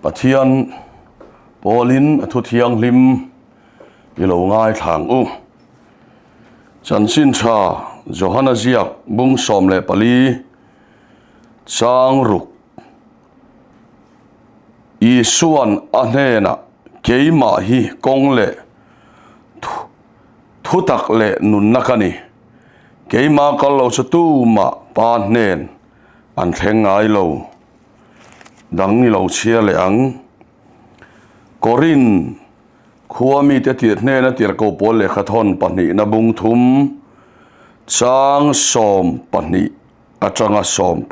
Pathian pawlin a thu thianghlim i lo ngaithla ang u. Chanchin tha Johana ziak bung 14 chang ruk Isuan a hnenah keimah hi kawng leh thutak leh nunna ka ni. Keimah kal lo chu tumah pa hnen an thleng ngai lo. Dang ni lo chhia leh ang. Korin khua mite tir hnena tirhkoh pawl lehkhathawn pahnihna bung thum chang 12 atanga 15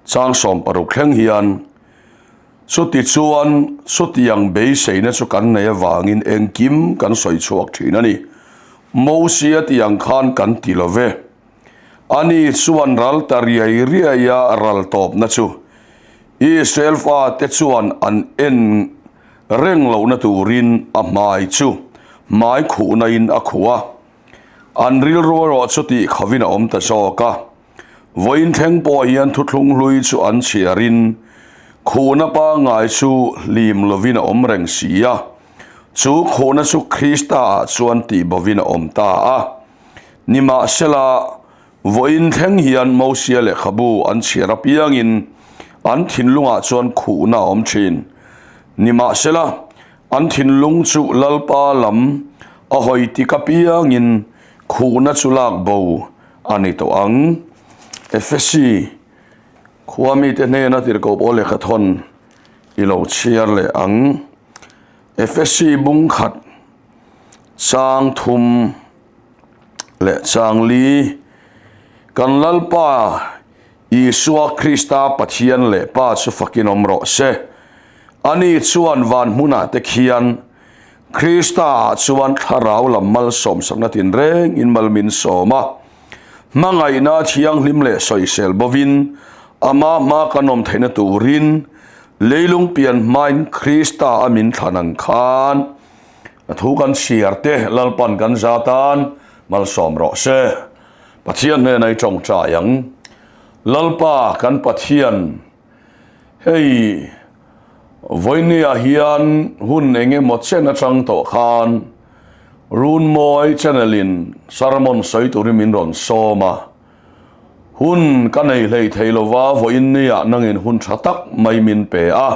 chang 16 thleng hian chuti chuan chutiang beiseina chu kan nei avangin engkim kan sawi chhuak thin a ni. Mosia tiang khan kan ti lo ve. Ani chuan ral ta riai riai a ral tawpna chu Israel fate chuan an en reng lohna turin a hmai chu hmai khuhna in a khuh a. An rilru erawh chu tih khovin a awm ta zawk a. Vawiin thleng pawh hian thuthlung hlui chu an chhiarin khuhna pangngai chu hlim lovin a awm reng si a. Chu khuhna chu Krista ah chuan tih bovin a awm ta a. Nimahsela, vawiin thleng hian Mosia lehkhabu an chhiar apiangin an thinlungah chuan khuhna a awm thin. Nimahsela, an thinlung chu Lalpa lam a hawi tik apiangin khuhna chu lak bo a ni tawh ang. Efesi khua mite hnena tirhkoh pawl lehkhathawn i lo chhiar leh ang. Efesi bung khat chang thum leh chang li kan Lalpa Isua Krista Pathian leh Pa chu fakin awm rawh se. Ani chuan van hmunah te khian Krista ah chuan thlarau lam malsawmsakna tinreng in mal min sawm a. Hmangaihna thianghlim leh sawisel bovin ama hma kan awm theihna turin leilung pian hmain Krista a min thlan ang khan A thu kan chhiar te Lalpan kan za tan malsawm rawh se. Pathian hnena i tawngtai ang. Lalpa kan Pathian, hei vawinia hian hun eng emaw chen atang tawh khan Runmawi channel in sermon sawi turin min rawn sawm a. Hun ka nei hlei thei lova vawinia nangin hun tha tak mai min pe a.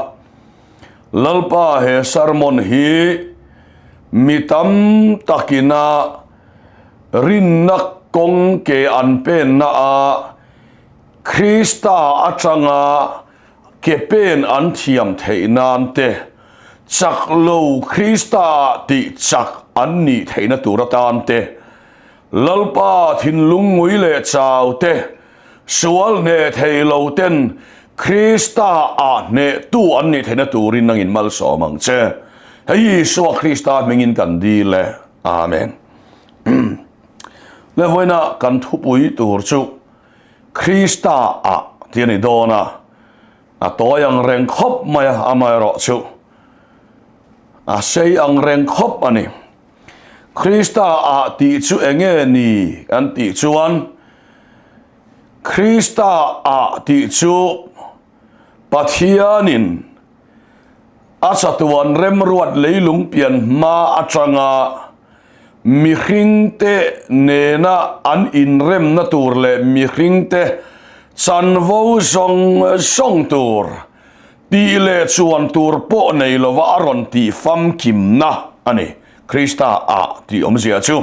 Lalpa he sermon hi mi tam takina rinna kawng ke an penna a Krista atanga ke pen an thiam theih nan te chak lo Krista ah tih chak an nih theihna tur atan te Lalpa thinlung ngui leh chau te Sual hneh thei lo ten Krista ah hnehtu an nih theihna turin nangin malsawm ang che. Hei Isua Krista hmingin kan dil e. Amen. Le vawiina kan thupui tur chu Krista ah tih a ni dawn a, a tawi ang reng khawp mai a, amaherawh chu a sei ang reng khawp a ni. Krista ah tih chu enge ni an tih chuan Krista ah tih chu Pathianin a chatuan remruat leilung pian hma atanga mihringte nena an inremna tur leh mihringte chanvo zawng zawng tur Tih leh chuan tur pawh nei lova a rawn tih famkimna a ni. Krista ah tih awmzia chu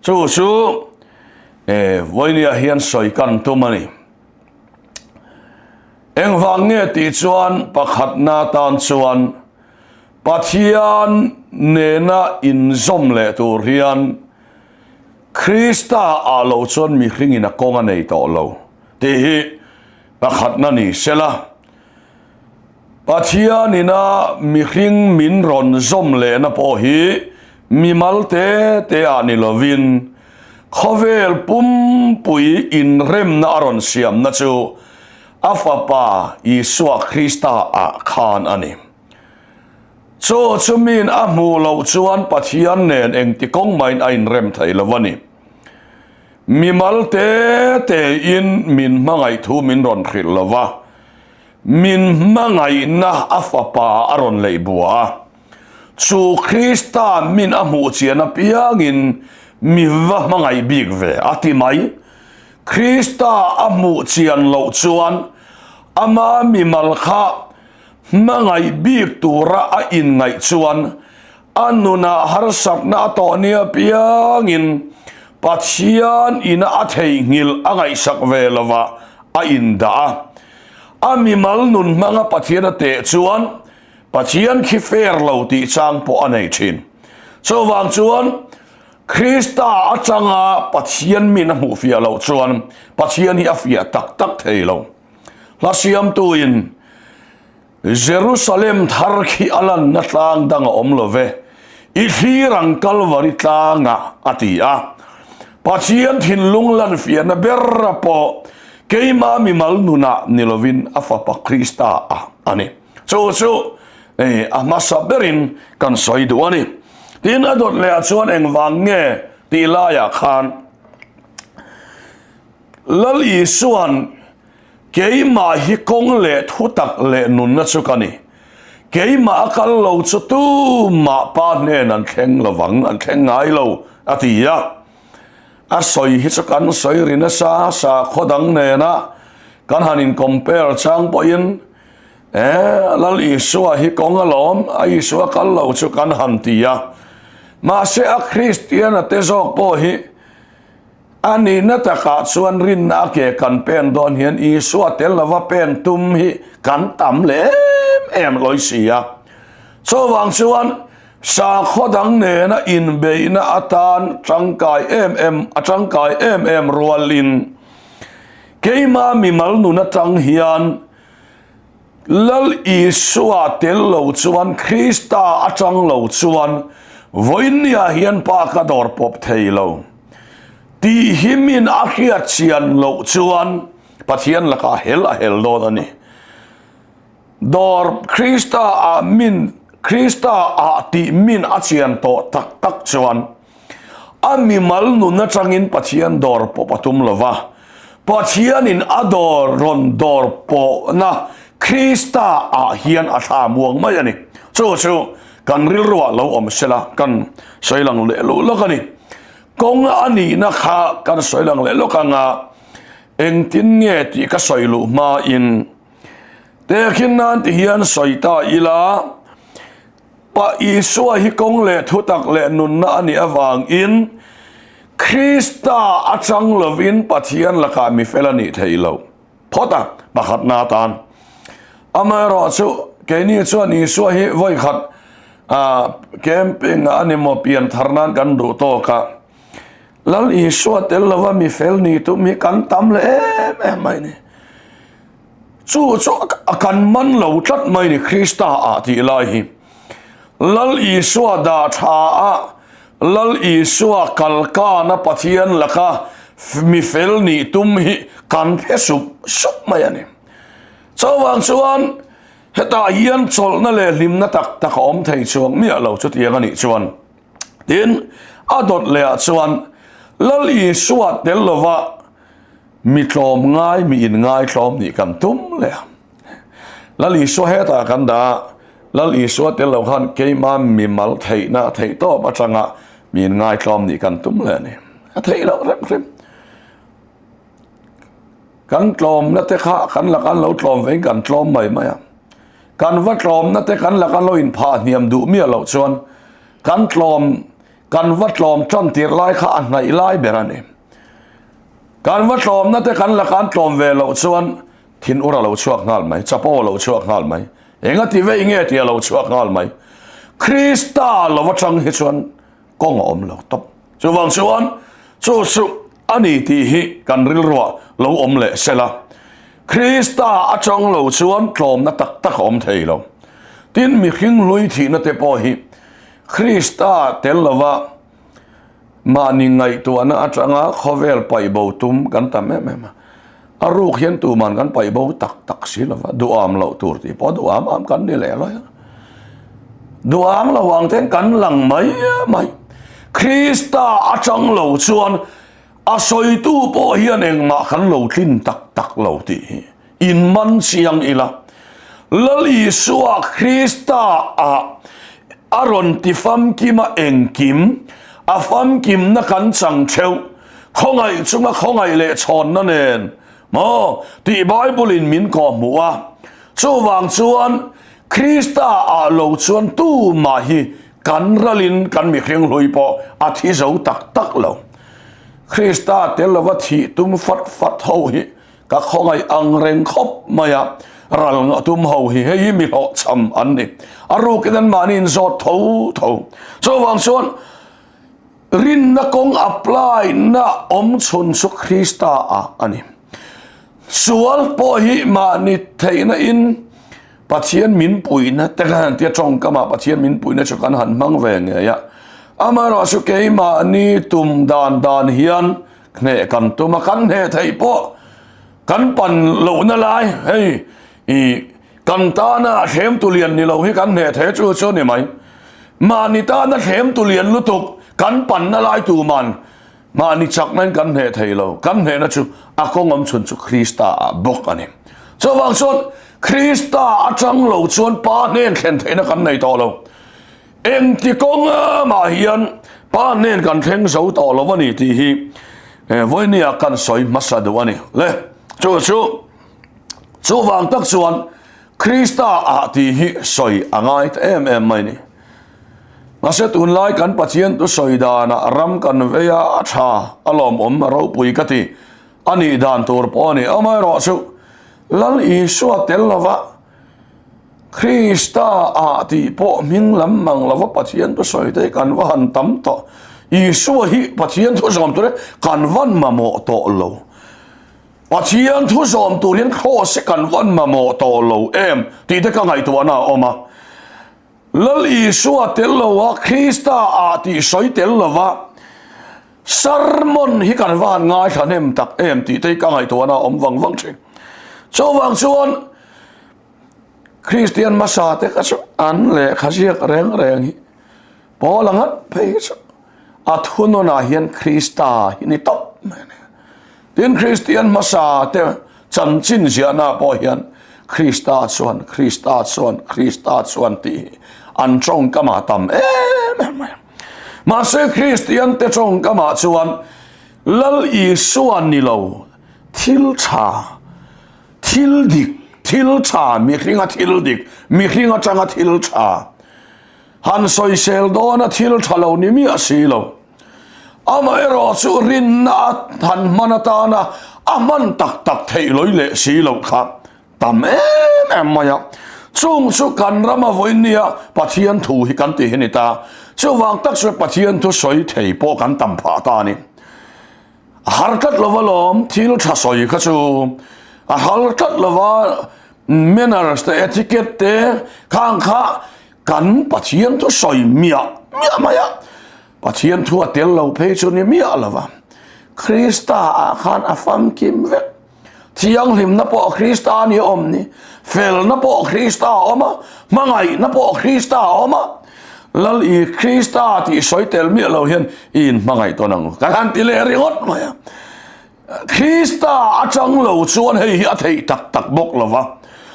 chu chu e vawinia hian sawi kan tum a ni. Engvang nge tih chuan pakhatna tan chuan Pathian nena inzawm leh tur hian Krista ah lo chuan mihringin a kawng a nei tawh lo tih hi pakhatna ni sela. Pathianina mihring min rawn zawm lehna pawh hi mimal te te ah ni lovin khawvel pumpui inremna a rawn siamna chu a Fapa Isua Krista ah khan a ni. Chu chu min a hmuh loh chuan Pathian nen engti kawng mahin a inrem thei lo a ni. Mimal te te in min hmangaih thu min rawn hrilh lo va. Min hmangaihna a Fapa a rawn leih bua a. Chu Krista min a hmuh chian apiangin mi va hmangaih bik ve a ti mai. Krista a hmuh chian loh chuan ama mimal kha hmangaih bik tura a inngaih chuan a nunah harsatna a tawh ni apiangin Pathian ina a theihnghilh a ngaihsak ve lovah a indah a. A mimal nun hmanga Pathian a teh chuan Pathian khi fair lo tih chang pawh a nei thin. Chuvang chuan Krista atanga Pathian min a hmuh fiah loh chuan Pathian hi a fiah tak tak thei lo. Hla siamtuin Jerusalem thar khi a lanna tlang dang a awm lo ve, i thlir ang Kalvari tlangah a ti a. Pathian thinlung lan fiahna ber pawh keimah mimal nunah ni lovin a Fapa Krista ah a ni. Chu chu a hmasa berin kan sawi duh a ni. Tin, a dawt lehah chuan engvang nge tih laiah khan Lal Isua'n Keimah hi kawng leh thutak leh nunna chu ka ni. Keimah a kal lo chu tumah Pa hnen an thleng lovang, an thleng ngai lo, a ti a. A sawi hi chu kan sawi ri nasa sakhaw dang nena kan han in compare chang pawhin e Lal Isua hi kawng alawm, a Isua kal lo chu kan han ti a. Mahse a Kristiana te zawk pawh hi A nihna takah chuan rinna a ke kan pen dawn hian Isua tel lova pen tum hi kan tam leh em em lawi si a. Chuvang chuan sakhaw dang nena inbeihna atan tangkai em em a tangkai em em rualin keima mimal nun atang hian Lal Isua tel lo chuan Krista atang lo chuan vawiinniah hian pa ka dawr pawp thei lo tih hi min a hriat chian loh chuan Pathian lakah hel a hel dawn a ni. Dawr Krista ah min Krista ah tih min a chian tawh tak tak chuan A mimal nun atangin Pathian dawr pawp a tum lo va, Pathianin a dawr rawn dawr pawhna Krista ah hian a thla muang mai a ni. Chu chu kan rilruah lo awm sela kan sawi lang leh luh lawk a ni. Kawng a nihna kha kan sawi lang leh lawk anga engtin nge tih ka sawi luh hmain tehkhin nan ti hian sawi ta ila, Pa Isua hi kawng leh thutak leh nunna a nih avangin Krista a chang lovin Pathian lakah mi fel a nih theih loh phawt a, pakhatna atan. Amaherawhchu, keini chuan Isua hi vawikhat camping ah a ni maw pian thar nan kan duh tawk a, Lal Isua tel lova mi fel ni tum hi kan tam leh em em mai ni. Chu chu a kan man lo tlat mai ni Krista ah tih lai hi. Lal Isua dah tha a, Lal Isua kalkana Pathian laka mi fel nih tum hi kan phe sup sup mai a ni. Chuvang chuan hetah hian chawlhna leh hlimna tak tak a awm thei chuang miah lo chutiang a nih chuan. Tin, a dawt leh ah chuan Lal Isua tel lova Mi tlawm ngai, mi in ngai tlawm nih kan tum leh a. Lal Isua hetah kan dah a, Lal Isua tel lo khan keima mimal theihna a theih tawp atanga mi in ngai tlawm nih kan tum leh a ni. A theih loh rem hrim. Kan tlawmna te kha kan laka an lo tlawm vein kan tlawm mai mai a. Kan va tlawmna te kan laka an lo inphah hniam duh miah loh chuan kan tlawm, kan va tlawm tan tir lai kha a hnaih lai ber a ni. Kan va tlawmna te kan laka an tlawm ve loh chuan thin ur a lo chhuak nghal mai, chapo a lo chhuak nghal mai, enga ti vei nge tih a lo chhuak nghal mai. Krista lo atang hi chuan kawng a awm lo tawp. Chuvang chuan chu chu a ni tih hi kan rilruah lo awm leh sela. Krista atang lo chuan tlawmna tak tak a awm thei lo. Tin, mihring hlui thihna te pawh hi Krista tel lova Mahni ngaihtuahna atanga khawvel paih bo tum kan tam em em a, a ruk hian tuman kan paih bo tak tak si lo va, duham loh tur tih pawh duham am kan ni leh lawi a. Duham lo ang ten kan lang mai mai. Krista atang lo chuan a sawitu pawh hian engmah kan lo tlin tak tak lo tih hi in man chiang ila. Lal Isua Krista ah a rawn ti famkim a engkim, a famkimna kan chang theuh, khawngaih chunga khawngaih leh chhawnna nen maw tih Bible in min kawhhmuh a. Chuvang chuan Krista ah lo chuan tumah hi kan ralin kan mihring hlui pawh a thi zo tak tak lo. Krista tel lova thih tum fat fat ho hi ka khawngaih ang reng khawp mai a, ral ngah tum ho hi hei hi mi hlawhchham an ni. A rukin an mahni in zawt tho tho. Chuvang chuan rinna kawng apply na awm chhun chu Krista ah a ni. Sual pawh hi mahni theihna in Pathian min puihna te kha han tia tawngkamah Pathian min puihna chu kan han hmang ve ngei a. Amaherawhchu keimahni tum dan dan hian hneh kan tum a, kan hneh theih pawh kan pan lohna lai hei i kan tana thlem tu lian ni lo hi kan hneh thei chu chu ni mai. Mahni tana thlem tu lian lutuk kan panna lai tuman Mahni chaknain kan hneh thei lo, kan hnehna chu a kawng awm chhun chu Krista ah bawk a ni. Chuvang chuan Krista atang lo chuan Pa hnen thlen theihna kan nei tawh lo. Engti kawnga mah hian Pa hnen kan thleng zo tawh lo a ni tih hi vawinia kan sawi hmasa duh a ni. Le, chu chu chuvang tak chuan Krista ah tih hi sawi a ngai ta em em mai a ni. Mahse tunlai kan Pathian tu sawi danah ram kan vei a, a tha, a lawmawm, a ropui ka ti. A nih dan tur pawh a ni. Amaherawh chu Lal Isua tel lova Krista ah tih pawh hming lam mang lova Pathian tu sawi te hi kan va han tam tawh. Isua hi Pathian thu zawm tur hi kan van mamawh tawh lo. Pathian thu zawm tur hian Kraws hi kan van mamawh tawh lo em tih te ka ngaihtuahna a awm a. Lal Isua tel lo a, Krista ah tih sawi tel lo va, sermon hi kan va han ngaithla hnem tak em tih te hi ka ngaihtuahna a awm vang vang thin. Chuvang chuan Kristian hmasa te kha chu an lehkha ziak reng reng hi Paula ngat phei hi chu a thunawnah hian Krista hi ni tawp mai a ni. Tin, Kristian hmasa te chanchin ziahna pawh hian Krista chuan, Krista chuan, Krista chuan tih hi an tawngkamah tam em em mai a. Mahse, Kristian te tawngkamah chuan Lal Isua ni lo, thil tha, thil dik, thil tha, mihringa thil dik, mihring atanga thil tha, han sawisel dawna thil tha lo ni miah si lo. Amaherawh chu rinna a han hman atana a hman tak tak theih lawih leh si loh kha tam em em mai a. Chung chu kan rama vawiin nia Pathian thu hi kan tih hi ni ta. Chuvang tak chuan Pathian thu sawi thei pawh kan tam phah ta a ni. A har tlat lova lawm thil tha sawi kha chu a har tlat lova manners te etiquette te khang kha kan Pathian thu sawi miah miah mai a. Pathian thu a tel lo phei chu ni miah lo va, Krista ah khan a famkim vek. Thianghlimna pawh Krista ni a awm ni, felna pawh Krista a awm a, hmangaihna pawh Krista a awm a. Lal i Krista tih sawi tel miah lo hian i inhmangaih tawn ang u. Kan han ti leh ringawt mai a. Krista atang lo chuan hei hi a theih tak tak bawk lo va.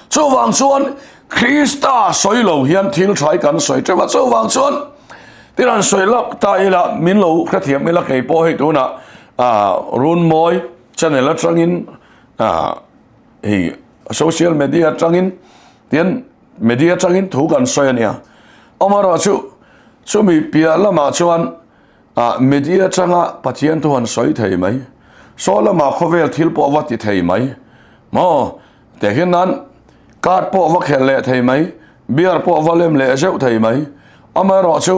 Chuvang chuan Krista sawi lo hian thil tha hi kan sawi teuh a. Chuvang chuan thil han sawi lak ta ila min lo hrethiam ila kei pawh hei tunah Runmawi channel atangin hei social media atangin tian media atangin thu kan sawi a nia. Amaherawhchu chumi piah lamah chuan Ah, media atanga Pathian thu han sawi thei mai, saw lamah khawvel thil pawh va ti thei mai maw? Tehkhin nan card pawh va khelh leh thei mai, beer pawh va lem leh zeuh thei mai. Amaherawh chu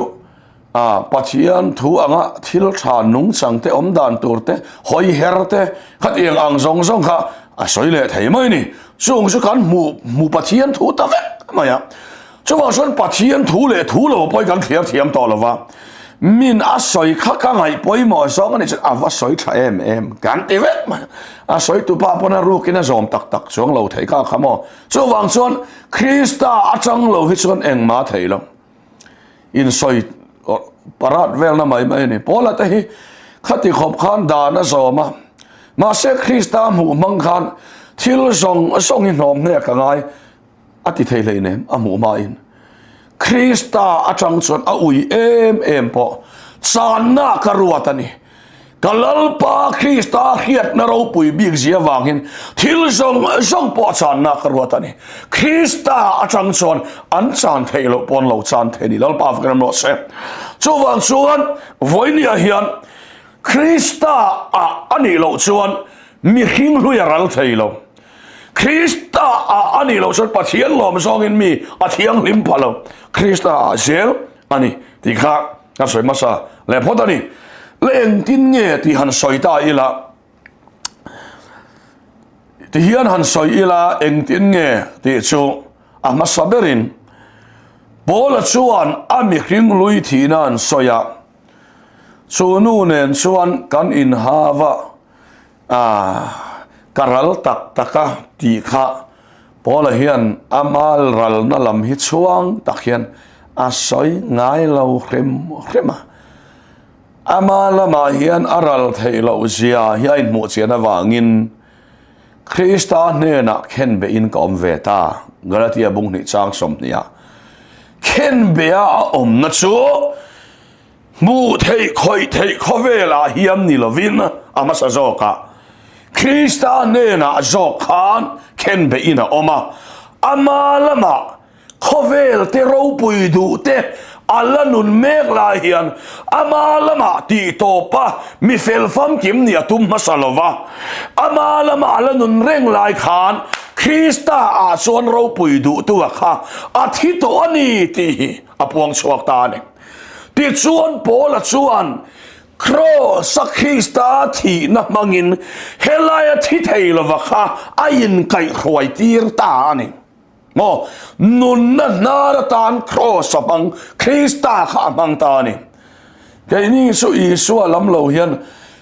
ah, Pathian thu anga thil tha nungchang te awm dan tur te, hawi her te, khatiang ang zawng zawng kha a sawi leh thei mai ni. Chung chu kan hmuh hmu Pathian thu ta vek mai a. Chuvang chuan Pathian thu leh thu lo pawh hi kan thliar thiam tawh lo va, min a sawi kha ka ngaih pawimawh zawng a ni chuan a va sawi tha em em kan ti vek mai. A sawi tu pa pawn a rukin a zawm tak tak chuang lo thei kha kha maw. Chuvang chuan Krista atang lo hi chuan engmah thei lo. Insawi parat velna mai mai a ni. Paula te hi khati khawp khan dan a zawm a, mahse Krista hmuh hmang khan thil zawng zawng hi hnawm hnek a ngai. A ti thei hleinem a hmuh hmain. Krista atang chuan a ui em em pawh channa ka ruat a ni. Ka Lalpa Krista hriatna ropui bik zia vangin thil zawng zawng pawh channa ka ruat a ni. Krista atang chuan an chan theih loh pawn lo chan thei a ni. Lalpa fakin awm rawh se. Chuvang chuan vawinia hian Krista ah a nih loh chuan mihring hlui a ral thei lo. Krista ah a nih loh chuan Pathian lawm zawngin mi a thianghlim pha lo. Krista ah zel a ni tih kha ka sawi hmasa leh phawt a ni. La engtin nge tih han sawi ta ila, ti hian han sawi ila engtin nge tih chu a hmasa berin Paula chuan a mihring lui thihna an sawi a, chu nu nen chuan kan inhau a, Ah, ka ral tak tak a tih kha Paula hian a mal ralna lam hi chhuang tak hian a sawi ngai lo hrim hrim a. Ama lamah hian a ral theih loh zia hi a inhmuh chian avangin Krista hnenah khenbehin ka awm ve ta, Galatia bung hnih chang 20 ah. Khenbeha a awmna chu Hmuh theih khawih theih khawvelah hian ni lovin a hmasa zawkah Krista hnenah zawk khan khenbehin a awm a, ama lamah khawvel te ropui duh te a la nun mek lai hian ama lamah tih tawpa mi fel famkim nih a tum hmasa lova, ama lamah a la nun reng lai khan Krista ah chuan ropui duhtu a kha a thi tawh a ni tih hi a puang chhuak ta a ni. Tichuan Paula chuan Kraws-a Krista thihna hmangin helaia thi thei lova kha a inkaihhruai tir ta a ni. Maw? Nunna hnar atan Kraws-a hmang Krista kha a hmang ta a ni. Keini chu Isua lam lo hian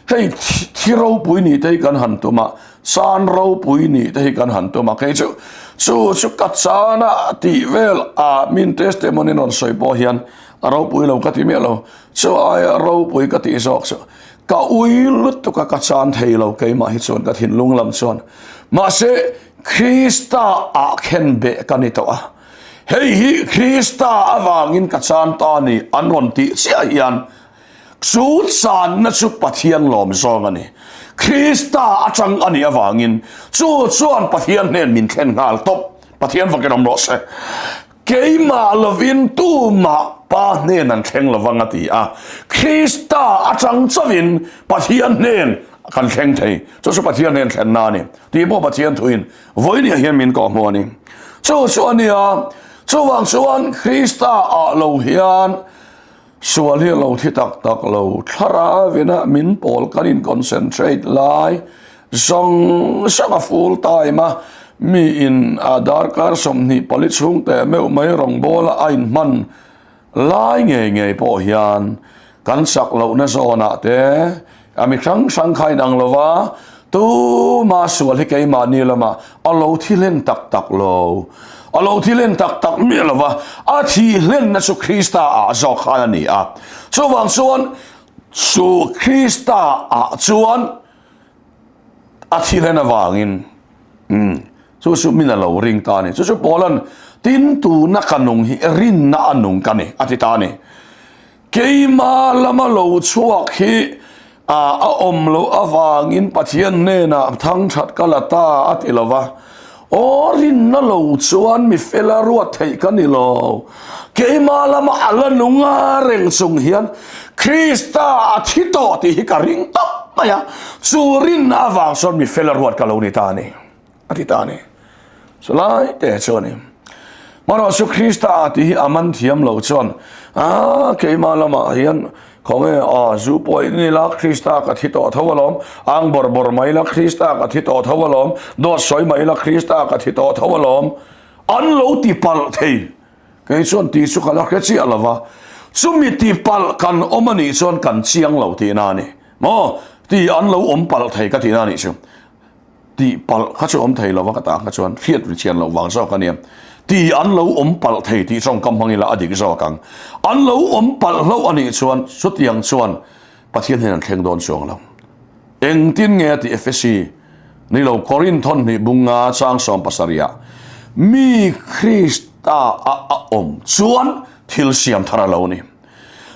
hei thi ropui nih te hi kan han tum a, chan ropui nih te hi kan han tum a, kei chu chu chu ka chan a tih vel a min testimony rawn sawi pawh hian a ropui lo ka ti miah lo, chu aia ropui ka tih zawk chu ka ui lutuk a ka chan thei lo keimah hi chuan ka thinlung lam chuan mahse Krista ah khen beh ka ni tawh a. Hei hi Krista avangin ka chan ta a ni an rawn tih chiah hian chu channa chu Pathian lawm zawng a ni. Krista atang a nih avangin chu chuan Pathian hnen min thlen nghal tawp. Pathian vakin awm rawh se. Keimah lovin tumah Pa hnen an thleng lovang a ti a. Krista atang chauhin Pathian hnen kan thleng thei. Chu chu Pathian hnen thlenna a ni. Tih pawh Pathian thuin Vawinia hian min kawh hmu a ni. Chu chu a nia, chuvang chuan Krista ah lo hian sual hi a lo thi tak tak lo. Thlarauina min pawl kan in concentrate lai zawng zawng a full time a, mi in a darkar 24 chhung teh meuh mai rawngbawl a a inhman Lai ngei ngei pawh hian kan chak lohna zawnah te a mi hrang hrang kha inang lo va, tuma sual hi keimahni lamah a lo thi hlen tak tak lo. A lo thi hlen tak tak miah lo va, a thih hlenna chu Krista ah zawk khan a ni a. Chuvang chuan chu Krista ah chuan a thi hlen avangin umm chu chu min a lo ring ta a ni. Chu chu Paula'n tin tuna ka nung hi rinna a nung ka ni a ti ta a ni. Keima lama lo chhuak hi a a awm loh avangin Pathian hnenah thangthat ka la ta a ti lo va. Aw rinna lo chuan mi fela ruat theih ka ni lo. Keima lama a la nung a reng chung hian Krista a thi tawh tih hi ka ring tawp mai a, chu rinna avang chuan mi fela ruat ka lo ni ta a ni, a ti ta a ni. Chulai te chu a ni. Marawh chu Krista a tih hi a man thiam lo chuan, Aa, keima lamah hian Khawnge a, zu pawh in ila Krista ka thi tawh tho alawm, ang bawr bawr mai ila Krista ka thi tawh tho alawm, dawt sawi mai ila Krista ka thi tawh tho alawm, an lo ti palh thei. Kei chuan tih chu ka la hre chiah lo va, chumi ti palh kan awm a nih chuan kan chiang lo tihna a ni maw? Ti an lo awm palh thei ka tihna a nih chu. Tih palh kha chu awm thei lo va ka tah kha chuan hriat ri chian loh vang zawk a nia. Ti an lo awm palh thei tih tawngkam hmang ila a dik zawk ang. An lo awm palh hlauh a nih chuan chutiang chuan Pathian hian an thleng dawn chuang lo. Engtin nge a tih Efesi ni lo Korinth thawn hnih bunga chang 70 ah. Mi Krista a a awm chuan thil siam thar a lo ni.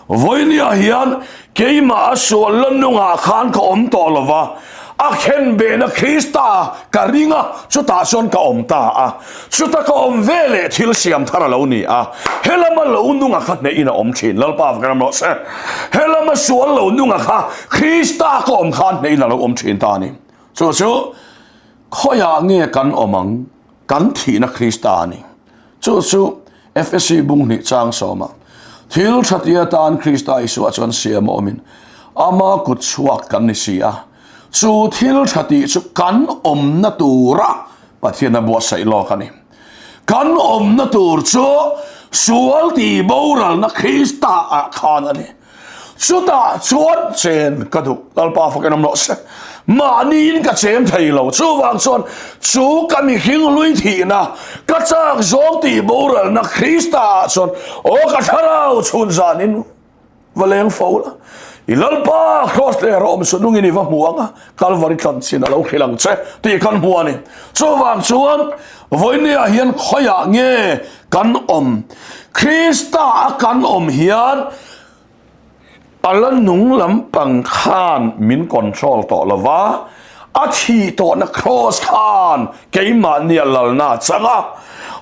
Vawinia hian keimah a sual la nungah khan ka awm tawh lo va, a khenbehna Krista ka ring a, chutah chuan ka awm ta a. Chuta ka awm ve leh thil siam thar a lo ni a, helama lo nunga kha hnehin a awm thin. Lalpa va ram rawh se. Helama sual lo nunga kha Krista ka awm khan hnehin a lo awm thin ta a ni. Chu chu khawiah nge kan awm ang? Kan thihna Krista a ni. Chu chu Efesi bung hnih chang sawma thil tha ti atan Krista Isua chuan siam a awmin ama kut chhuak kan ni si a. Chu thil tha tih chu kan awmna tura Pathian a buatsaih lawk a ni. Kan awmna tur chu sual tih boralna Krista ah khan a ni. Chutah chuan chen ka duh. Lalpa fakin awm rawh se. Mahniin ka chen thei lo. Chuvang chuan chu ka mihring hlui thihna, ka chak zawng tih boralna Krista ah chuan aw ka thlarau chhun zanin va leng fo la. I Lalpa Kraws leh rawh awm chu nungin i va hmu ang a, Kalvari tlan chin a lo hrilh ang che tih kan hmu a ni. Chuvang chuan vawinia hian khawiah nge kan awm? Krista a kan awm hian A la nung lampang khan min control tawh lo va, a thih tawhna kraws khan keimahni a lalna a chang a.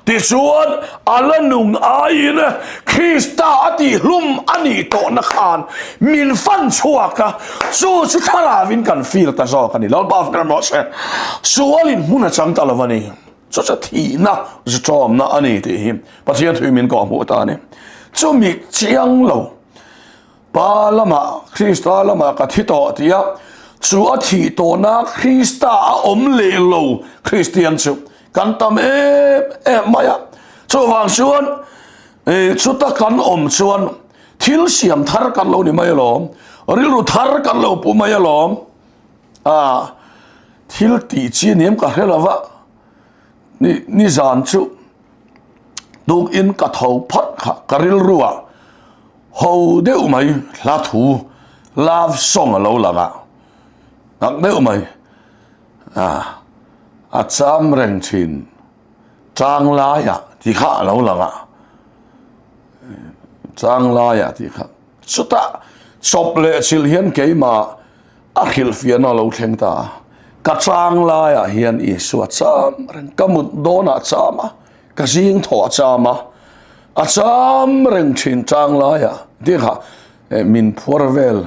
Tichuan, a la nung aiin Krista a tihhlum a nih tawhna khan min fan chhuak a, chu chu thlaravin kan feel ta zawk a ni. Lalpa fak ram rawh se. Sualin hmun a chang ta lo a ni. Chu chu thihna zutawmna a ni tih hi Pathian thui min kawhhmuh ta a ni. Chumi chiang lo Pa lamah Krista lamah ka thi tawh tia chu a thih tawhna Krista a awm leh lo Kristian chu kan tam em em mai a. Chuvang chuan chuta kan awm chuan thil siam thar kan lo ni mai alawm, rilru thar kan lo pu mai alawm. A thil tih chi niam ka hre lova ni ni zan chu tukin ka tho phat kha ka rilru ah ho deuh mai hla thu love song a lo lang a tak deuh mai a a cham reng thin chang laiah tih kha a lo lang a chang laiah tih kha chutah chawp leh chilh hian keimah A hrilhfiahna a lo thleng ta a, ka chang laiah hian Isua cham reng, ka mut dawnah cham a, ka zing thawh a cham a, a cham reng thin chang laiah tih kha min phuar vel,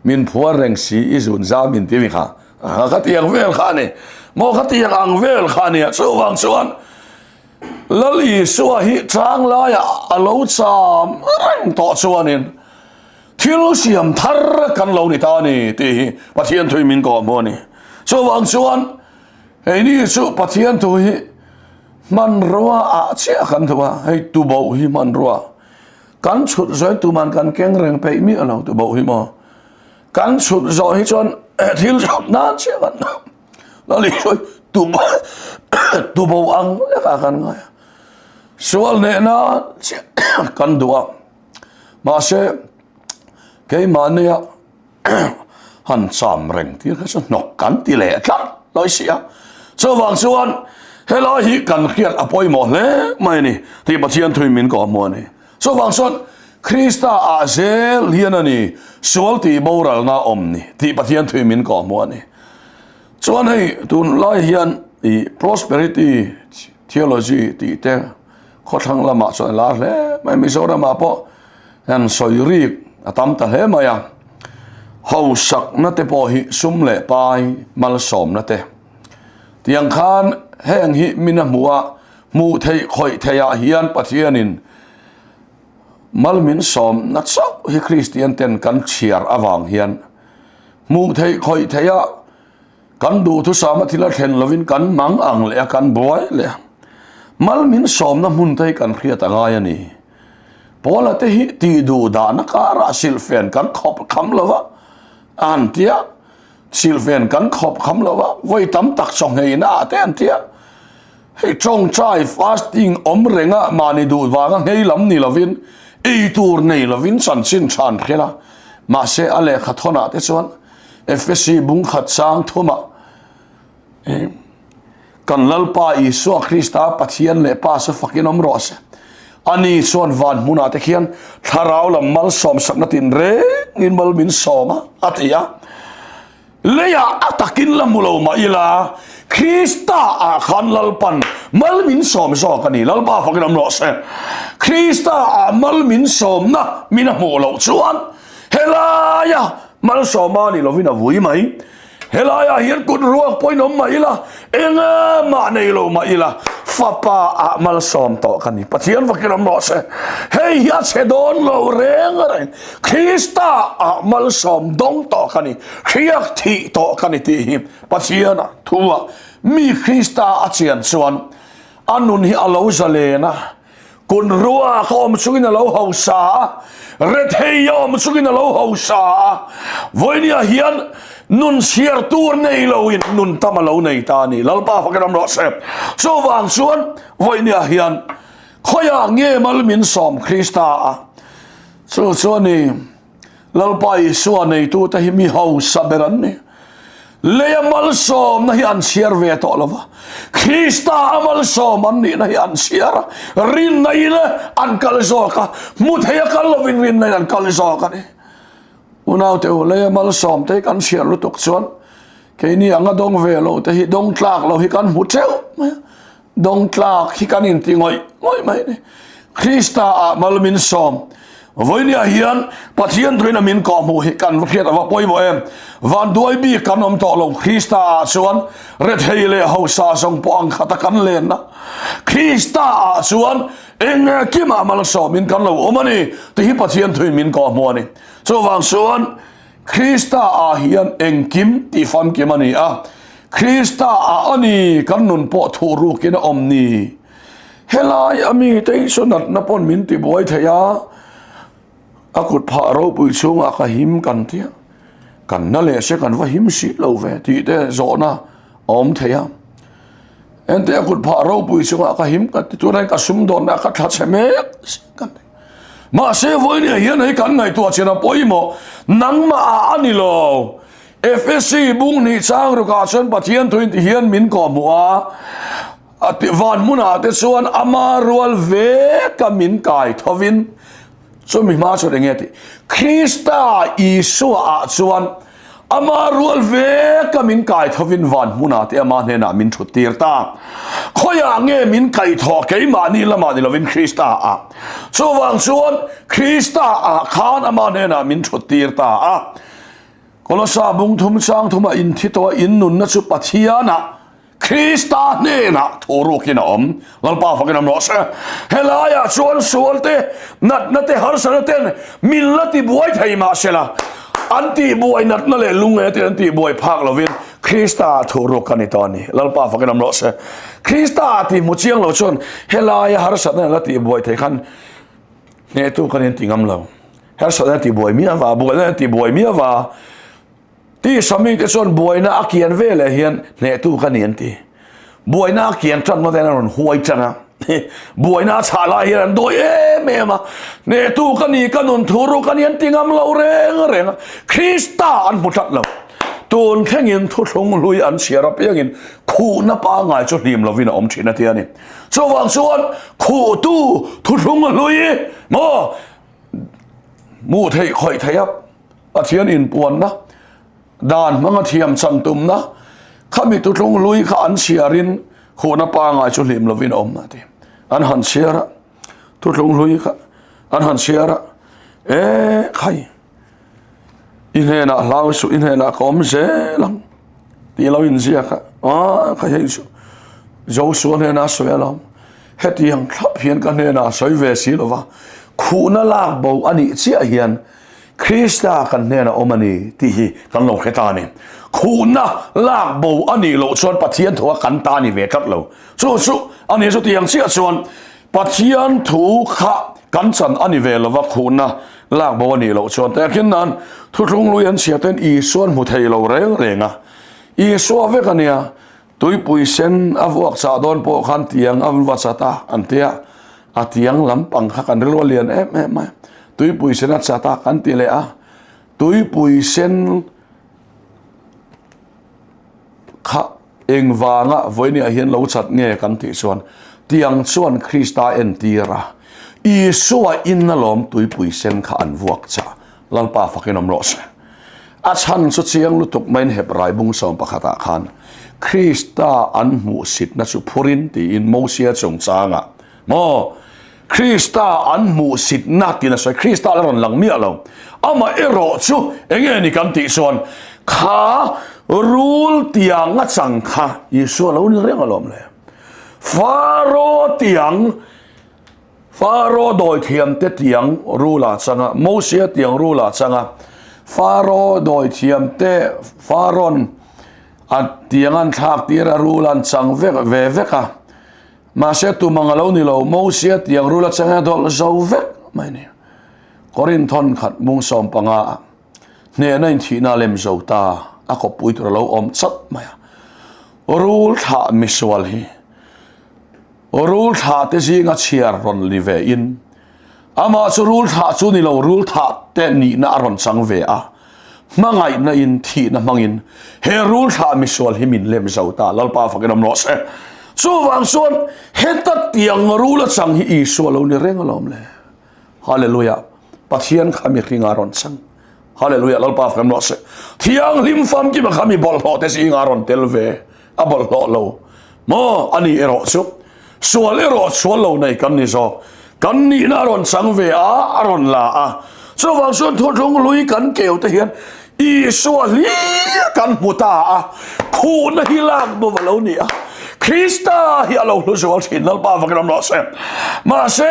min phuar reng si i zun zam in ti mi kha, ka tiang vel kha a ni, maw ka tiang ang vel kha a nia, chuvang chuan Lal Isua hi chang laiah a lo cham reng tawh chuanin, Thil siam thar kan lo ni ta a ni tih hi Pathian thui min kawh hmu a ni. Chuvang chuan hei ni chu Pathian thu hi hmanrua ah chiah kan thu a, hei tuboh hi hmanrua kan chhut zawhin tuman kan keng reng peih miah lo tuboh hi maw. Kan chhut zawh hi chuan thil chhut nan chiah kan lal Isua hi tuboh ang lekah kan ngai a, sual hneh nan chiah kan duh a. Mahse, keimahnia han cham reng tir kha chu hnawk kan ti leh tlat lawi si a. Chuvang chuan helai hi kan hriat a pawimawh hle mai a ni tih Pathian thuin min kawhhmuh a ni. Chuvang chuan Krista ah zel hian a ni sual tih boralna awm ni tih Pathian thuin min kawhhmuh a ni. Chuan hei tunlai hian ih prosperity theology tih te Khawthlang lamah chuan a lar hle mai, Mizoramah pawh hian sawi rik a tam ta hle mai a, hausakna te pawh hi sum leh pai malsawmna te tiang khan heng hi min a hmuh a, hmuh theih khawih theih ah hian Pathianin mal min sawmna chauh hi Kristian ten kan chhiar avang hian hmuh theih khawih theih ah Kan duhthusama thil a thlen lovin kan mang ang leh a, kan buai leh a. Mal min sawmna hmun te hi kan hriat a ngai a ni. Paula te hi tih duh dahna karah silhfen kan khawp kham lo va, a han ti a. Silhfen kan khawp kham lo va, vawi tam tak chawngheina ah te an ti a. Hei tawngtai, fasting, awm renga mahni duh vanga nghei lam ni lovin, ei tur nei lovin chanchin tha an hrilh a. Mahse a lehkha thawnah te chuan Efesi bungkhat sang thumah. Kan Lalpa Isua Krista Pathian leh Pa chu fakin awm rawh se. Ani chuan van hmunah te khian thlarau lam malsawm sakna tinrengin mal min sawm a, a ti a. Leiah a takin la hmu lo mah ila, Krista ah khan Lalpan mal min sawm zawk a ni. Lalpa fakin awm rawh se. Krista ah mal min sawmna min a hmuh loh chuan helaia malsawma ni lovin a vui mai. Helaiah hian kut ruak pawhin awm mah ila, enga mah nei lo mah ila, fapa ah malsawm tawh ka ni. Pathian vakin awm rawh se. Hei hi a chhe dawn lo reng reng. Krista ah malsawm dawng tawh ka ni. Hriak thih tawh ka ni tih hi Pathiana thu ah mi Krista a chian chuan a nun hi a lo zalen a. Kun ruak a awm chungin a lo hausa a, rethei a awm chungin a lo hausa a, vawinia hian nun chhiar tur nei loin nun tam a lo nei ta a ni. Lalpa fakin awm rawh se. Chuvang chuan vawinia hian khawiah nge mal min sawm Krista a? Chu chu a ni. Lalpa Isua neitute hi mi hausa ber an ni. Leia malsawmna hi an chhiar ve tawh lo va, Krista a malsawm an nihna hi an chhiar a, rinna in an kal zawk a, hmu thei a kal lovin rinna in an kal zawk a ni. Unaute u, leia malsawm te hi kan chhiar lutuk chuan keini anga dawng ve lo te hi dawng tlak lo hi kan hmu teuh mai a. Dawng tlak hi kan inti ngawih ngawih mai a ni. Krista ah mal min sawm. Vawinia hian Pathian tuina min kawhhmuh hi kan va hriat a va pawimawh em. Vanduai bik kan awm tawh lo. Krista ah chuan rethei leh hausa zawng pawh ang khata kan lenna. Krista ah chuan eng kimah mal sawmin kan lo awm a ni tih hi Pathian thuin min kawhhmuh a ni. Chuvang chuan Krista ah hian engkim tih famkim a ni a, Krista ah a ni kan nun pawh thuh rukin a awm ni. Helai a mite hi chu natna pawn min ti buai thei a, a kut phah ropui chhungah ka him kan tia, kan na leh se kan va him si lo ve tih te zawhna a awm thei a. Enteh a kut phah ropui chungah ka him ka ti tunah hian ka sumdawnna ka thla chhe mek si kan ti. Mahse vawinia hian hei kan ngaihtuah chin a pawimawh nangmah ah a ni lo. Efesi bung hnih chang rukah chuan Pathian thuin ti hian min kawhhmuh a, a ti van hmunah te chuan ama rual veka min kai thovin chumi hma chuan enge tih Krista Isua ah chuan Ama rual veka min kai thovin van hmunah te ama hnenah min thut tir ta. Khawiah nge min kaih thawh keimahni lamah ni lovin Krista ah. Chuvang chuan Krista ah khan ama hnenah min thut tir ta a. Kolosa bung thum chang thumah inthi tawh a in nunna chu Pathianah Krista hnenah thu rukin a awm. Lalpa fakin awm rawh se. Helaiah chuan sual te, natna te, harsatna ten min la ti buai thei mah se la, an tih buai natna leh lungngaihna ten an tih buai phak lovin Krista ah thu ruk a ni tawh a ni. Lalpa fakin awm rawh se. Krista ah tih hmu chiang lo chuan helaia harsatna la tih buai thei khan hnehtu kan inti ngam lo. Harsatna tih buai miah va, buaina tih buai miah va. Tisa mite chuan buaina a kian ve leh hian hnehtu ka ni an ti. Buaina a kian tan hma hian an rawn huai tan a. Buaina a chhah lai hian an dawi em em a. Hnehtu ka ni, ka nun thu ru ka ni an ti ngam lo reng reng a. Krista an hmu tlat lo. Tun thlengin thuthlung hlui an chhiar apiangin khuhna pangngai chu hlim lovin a awm thin a ti a ni. Chuvang chuan khuhtu thuthlung hlui maw hmuh theih khawih theih a. Pathian inpuanna, dan hmanga thiam chan tumna, khami tutlung hlui kha an chhiarin khuhna pangai chu hlim lovin a awm a ti. An han chhiar a, tutlung hlui kha an han chhiar a, E khai, i hnenah hlau suh, i hnenah ka awm zel ang tih lo inziak a, a khai hei chu Joshua hnenah a sawi alawm, hetiang thlap hian ka hnenah a sawi ve si lova, khuhna lak bo a nih chiah hian Krista kan hnenah awm a ni tih hi kan lo hre ta a ni. Khuhna lak bo a nih loh chuan Pathian thu kha kan ta a ni ve tlat lo. Chu chu a ni chu tiang chiah chuan Pathian thu kha kan chan a ni ve lova khuhna lak bo a nih loh chuan tehkhin nan thuthlung lui an chhia ten Isuan hmu thei lo reng reng a. Isua vek a nia Tuipui sen a vuak chah dawn pawh khan tiang a va chat a an tia, a tiang lampang kha kan rilru a lian em em mai. Tuipui sen a chat a kan ti leh a, tuipui sen kha. Engvanga vawinia hian lo chat nge kan tih chuan tiang chuan Krista entir a, Isua in alawm tuipui sen kha an vuak chah. Lalpa fakin awm rawh se. A chhan chu chiang lutuk maiin Hebrai bung sawm pakhatah khan Krista an hmuhsitna chu phurin tiin Mosia chungchangah maw Krista an hmuhsitna tiin a sawi. Krista la rawn lang miah lo. Amah erawh chu enge ni kan tih chuan kha rul tiang a chang kha Isua lo ni reng alawm le. Faro tiang Faro dawithiamte tiang rula changa, Mosia tiang rula changa, Faro dawithiamte Faron a tiang an thlak tir a rul an chang vek ve vek a. Mahse tum ang a lo ni lo, Mosia tiang rula changa dawlh zo vek mai ni. Korinthon khat mung 15 ah hnehna in thihna a lem zo ta, a kawppui tur a lo awm chauh mai a. Rul thlah misual hi. Rul thlah te zinga chhiar rawn ni ve in, amah chu rul thlah chu ni lo, rul thlah te nihna a rawn chang ve a, hmangaihna in thihna hmangin he rul thlah misual hi min lem zo ta, Lalpa fakin awm rawh se. Chuvang chuan heta tiang rul a chang hi Isua lo ni reng alawm le. Hallelujah. Pathian kha mihring a rawn chang. Hallelujah. Lalpa fakin awm rawh se. Thianghlim famkima kha mi bawlhhlawh te zinga a rawn tel ve. A bawlhhlawh lo maw? A ni erawh chu sual erawh sual lo nei kan ni zawk. Kan nihna a rawn chang ve a, a rawn la a. Chuvang chuan thuthlung lui kan keu te hian Isua hlir kan hmu ta a, khuhna hi lak bo a lo ni a. Krista hi a lo hlu zual thin, Lalpa vakin awm rawh se. Mahse,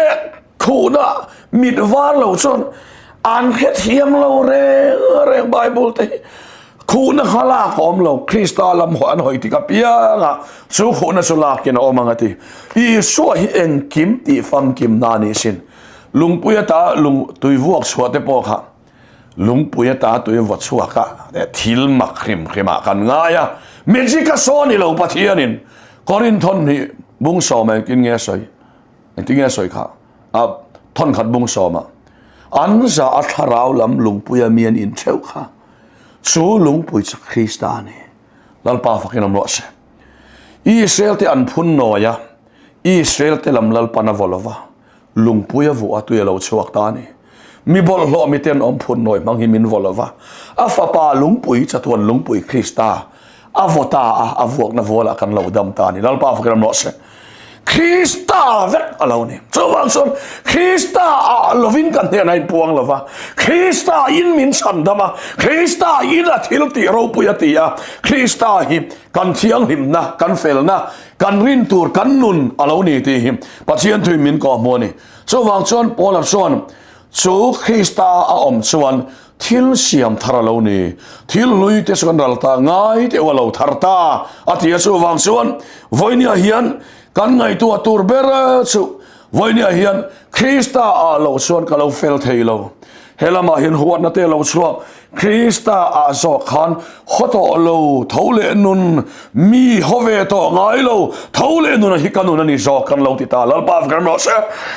khuhna mit var lo chuan an hrethiam lo reng reng Bible te hi. Khuhna kha lak a awm lo, Krista lam haw an hawi tik apianga chu khuhna chu lakin a awm ang a ti. Isua hi engkim tih famkimna a nih sin. Lungpui ata lung tui vuak chhuah te pawh kha lungpui ata tui vaw chhuak a thil mak hrim hrim ah kan ngai a. Magic a saw ni lo Pathianin Korinthon hi bung sawm engtin nge a sawi? Engtin nge a sawi kha? A thawnkhat bung sawmah an za a thlarau lam lungpuia mi an intheuh kha. Chu lungpui chu Krista a ni. Lalpa fakin awm rawh se. Israel te an phun nawi a, Israel te lam Lalpan a vaw lo va, lungpui a vuah a tui a lo chhuak ta a ni. Mi bawlhhlawh mi ten awm phun nawi hmang hi min vaw lo va, a fapa lungpui chatuan lungpui Krista a vaw ta a, a vuakna vualah kan lo dam ta a ni. Lalpa fakin awm rawh se. Krista vek a lo ni. Chuvang chuan Krista ah lovin kan hnenah inpuang lo va, Krista in min chhandam a, Krista in a thil tih ropui a ti a, Krista hi kan thianghlimna, kan felna, kan rin tur, kan nun a lo ni tih hi Pathian thuin min kawhhmuh a ni. Chuvang chuan Paula chuan chu Krista a awm chuan Thil siam thar a lo ni. Thil hlui te chuan ral ta ngai deuh a lo thar ta a ti a. Chuvang chuan vawinia hian kan ngaihtuah tur ber chu vawinia hian Krista ah lo chuan ka lo fel thei lo. He lamah hian huatna te a lo chhuak. Krista ah zawk khan haw tawh lo, tho leh nun, mi haw ve tawh ngai lo, tho leh nun a hi ka nun a ni zawk kan lo ti ta. Lalpa kan rawh se.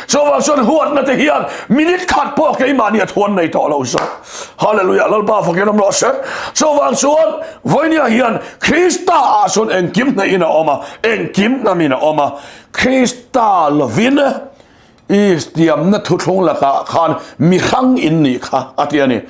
Chuvang chuan huatna te hian minute khat pawh keimahni a thuan nei tawh lo zawk. Hallelujah, Lalpa fakin awm rawh se. Chuvang chuan vawinia hian Krista ah chuan engkim hnaihin a awm a, engkim hnamin a awm a. Krista lovin I tiamna thuthlung lakah khan mi hrang in nih kha a ti a ni.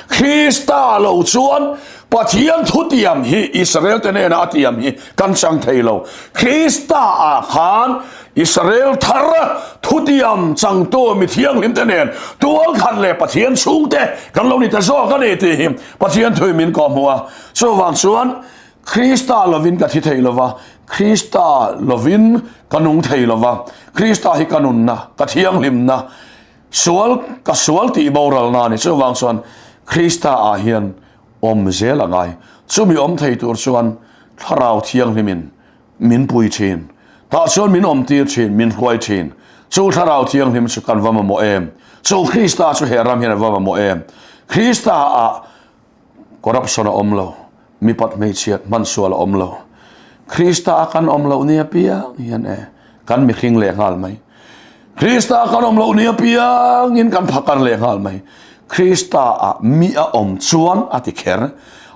Krista lo chuan Pathian thutiam hi Israel te hnena a tiam hi kan chang thei lo. Krista ah khan Israel thar thutiam changtu mi thianghlim te nen tualkhat leh Pathian chhungte kan lo ni ta zawk a ni tih hi Pathian thui min kawhhmuh a. Chuvang chuan Krista lovin ka thi thei lova, Krista lovin ka nung thei lova, Krista hi ka nunna, ka thianghlimna, sual ka sual tih boralna a ni. Chuvang chuan Krista ah hian awm zel a ngai. Chumi awm thei tur chuan Thlarau Thianghlimin min pui thin. Tah chuan min awm tir thin, min hruai thin. Chu Thlarau Thianghlim chu kan va mamawh em? Chu Krista chu he ram hian a va mamawh em? Krista ah Corruption a awm lo, mipat hmeichhiat hman sual a awm lo. Krista a kan awm loh ni apiang hian e, kan mihring leh nghal mai. Krista a kan awm loh ni apiangin kan phakar leh nghal mai. Krista ah mi a awm chuan a ti kher.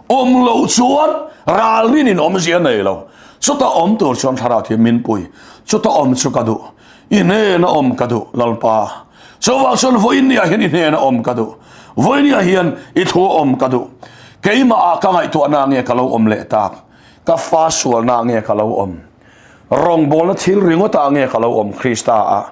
Awm loh chuan ralrin in awmzia nei lo. Chuta awm tur chuan Thlarau Thiam min pui. Chuta awm chu ka duh. I hnena awm ka duh, Lalpa. Chuvang chuan vawinia hian i hnena awm ka duh. Vawinia hian i thu awm ka duh. Keimahah ka ngaihtuahna nge ka lo awm leh tak? Ka fa sualna nge ka lo awm? Rawngbawlna thil ringawtah nge ka lo awm Krista ah?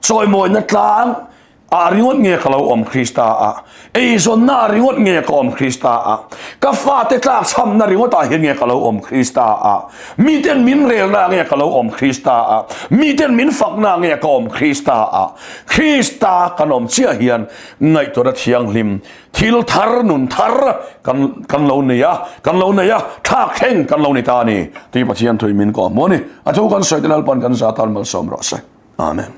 Chawimawina tlang ah ringawt nge ka lo awm Krista ah? Eizawnna ah ringawt nge ka awm Krista ah? Ka fate tlak chhamna ringawtah hian nge ka lo awm Krista ah? Miten min relna nge ka lo awm Krista ah? Miten min fakna nge ka awm Krista ah? Krista kan awm chiah hian ngaihtuahna thianghlim Thil thar, nun thar kan kan lo nei a, kan lo nei a, thlak thleng kan lo ni ta a ni tih Pathian thui min kawh hmu a ni. A thu kan sawi te Lalpan kan za tan malsawm rawh se. Amen.